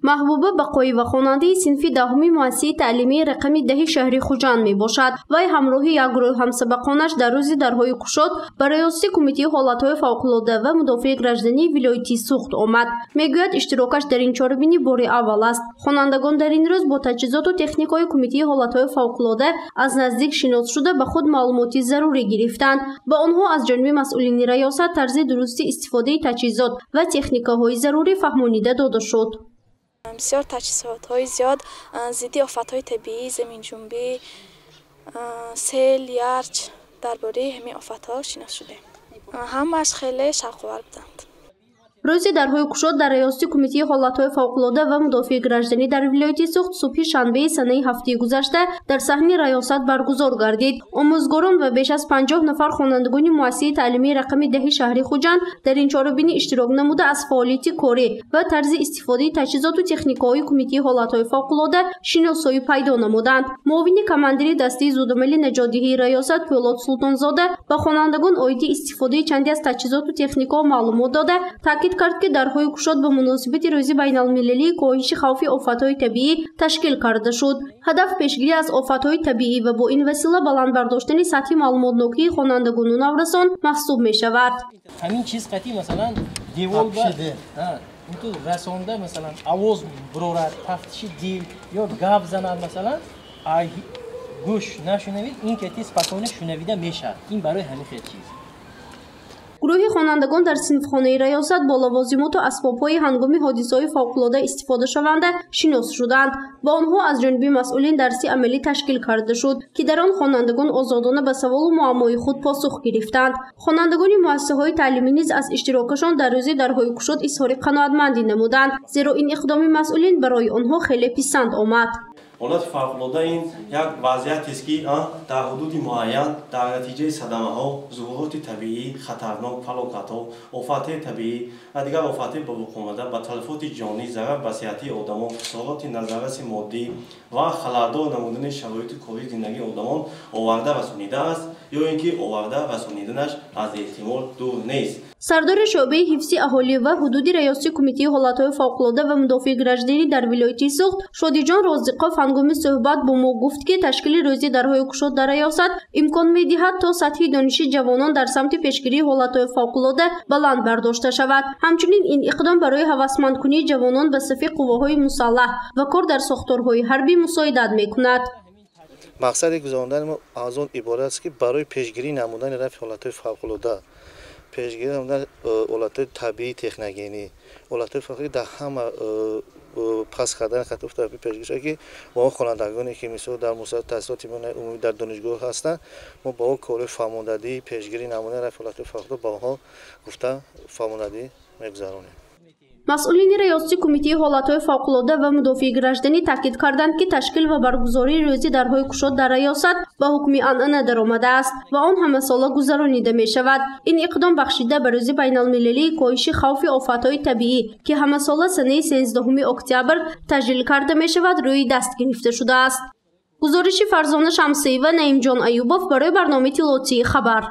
Маҳбуба Бақоева хонандаи синфи 10 муассисаи таълимии рақами 10 шаҳри Хуҷанд мебошад. Вай ҳамроҳи як гурӯҳ ҳамсабақонаш дар рӯзи дарҳои кушод ба раёсати Кумитаи ҳолатҳои фавқулода ва мудофиаи граждании вилояти Суғд омад. Мегӯяд, иштирокаш дар ин чорабинӣ бори аввал аст. Хонандагон дар ин рӯз бо таҷҳизоту техникаҳои Кумитаи ҳолатҳои фавқулода аз наздик шинос шуда, ба худ маълумоти зарурӣ гирифтанд. Ба онҳо аз ҷониби масъулини раёсат тарзи дурусти истифодаи таҷҳизот ва техникаҳои зарурӣ фаҳмонида дода шуд. Бисёр таҷҳизотҳои зиёд зидди офатҳои табиӣ, заминҷунбӣ, сел, ярч, дар бораи ҳамин офатҳо шинос шудем. Ҳамааш хеле шавқовар буданд. Рӯзи дарҳои кушод дар раёсати Кумитаи ҳолатҳои фавқулода ва мудофиаи гражданӣ дар вилояти Суғд субҳи шанбеи санаи ҳафтаи гузашта дар саҳни раёсат баргузор гардид. Омӯзгорон ва беш аз 50 нафар хонандагони муассисаи таълимии рақами 10 шаҳри Хуҷанд дар ин чорабинӣ иштирок намуда, аз фаъолияти корӣ ва тарзи истифодаи таҷҳизоту техникаҳои Кумитаи ҳолатҳои фавқулода шиносоӣ пайдо намуданд. Муовини командири дастаи зудамали наҷотдиҳии раёсат Пӯлод Султонзода ба хонандагон оиди истифодаи чанде аз таҷҳизоту техникаҳо маълумот дода, таъкид кард, ки дарҳои кушод ба муносибати рӯзи байналмилалии коҳиши хавфи офатҳои табиӣ ташкил карда шуд. Ҳадаф пешгирӣ аз офатҳои табиӣ ва бо ин васила баланд бардоштани сатҳи маълумотнокии хонандагону наврасон маҳсуб мешавад. Ҳамин чиз қатъи, масалан, девол расонда, масалан, овоз бирорад, тафтиши дил ё гап занад, масалан, гӯш нашунавид, ин кати спокойно шунавида мешавад. Ин барои ҳамин хел чиз. Гурӯҳи хонандагон дар синфхонаи раёсат бо лавозимоту асбобҳои ҳангоми ҳодисаҳои фавқулода истифодашаванда шинос шуданд. Ба онҳо аз ҷониби масъулин дарси амалӣ ташкил карда шуд, ки дар он хонандагон озодона ба саволу муаммои худ посух гирифтанд. Хонандагони муассисаҳои таълимӣ низ аз иштирокашон дар рӯзи дарҳои кушод изҳори қаноатмандӣ намуданд, зеро ин иқдоми масъулин барои онҳо хеле писанд омад. Ҳолати фавқулода ин як вазъиятест, ки дар ҳудуди муайян дар натиҷаи садамаҳо, зуҳуроти табиӣ, хатарнок, фалокатҳо, офатҳои табиӣ ва дигар офатҳои ба вуқӯъ омада ба талафоти ҷонӣ, зарар ба сиҳатии одамон, хисороти назарраси моддӣ ва халалдор намудани шароити кории зиндагии одамон оварда расонидааст ё ин ки оварда расониданаш аз эҳтимол дур нест. Сардори шӯъбаи ҳифзи аҳолӣ ва ҳудуди раёсати Кумитаи ҳолатҳои фавқулода ва мудофиаи гражданӣ дар вилояти Суғд Шодиҷон Розиқов ҳангоми суҳбат бо мо гуфт, ки ташкили рӯзи дарҳои кушод дар раёсат имкон медиҳад, то сатҳи дониши ҷавонон дар самти пешгирии ҳолатҳои фавқулода баланд бардошта шавад. Ҳамчунин ин иқдом барои ҳавасмандкунии ҷавонон ба сафи қувваҳои мусаллаҳ ва кор дар сохторҳои ҳарбӣ мусоидат мекунад. Мақсади гузарондани мо аз он иборат аст, ки барои пешгирӣ намудани рафъи ҳолатҳои фавқулода, пешгирӣ намудани ҳолатҳои табиии техногенӣ, ҳолатҳои фавқулода дар ҳама пас кардани хатои табиӣ пешгирӣ шавад, ки бо он хонандагоне, ки мисол дар муассисаи таҳсилоти умумӣ дар донишгоҳ ҳастанд, мо ба он корҳои фаҳмондадӣ, пешгирӣ намудани рафъи ҳолатҳои фавқулода ба онҳо гуфта фаҳмондадӣ мегузаронем. Масъулини раёсати Кумитаи ҳолатҳои фавқулода ва мудофиаи гражданӣ таъкид карданд, ки ташкил ва баргузории рӯзи дарҳои кушод дар раёсат ба ҳукми анъана даромадааст ва он ҳамасола гузаронида мешавад. Ин иқдом бахшида ба рӯзи байналмилалии коҳиши хавфи офатҳои табиӣ, ки ҳамасола санаи 13 октябр таҷлил карда мешавад, рӯи даст гирифта шудааст. Гузориши Фарзона Шамсиева, Наимҷон Аюбов барои барномаи иттилоотии «Хабар».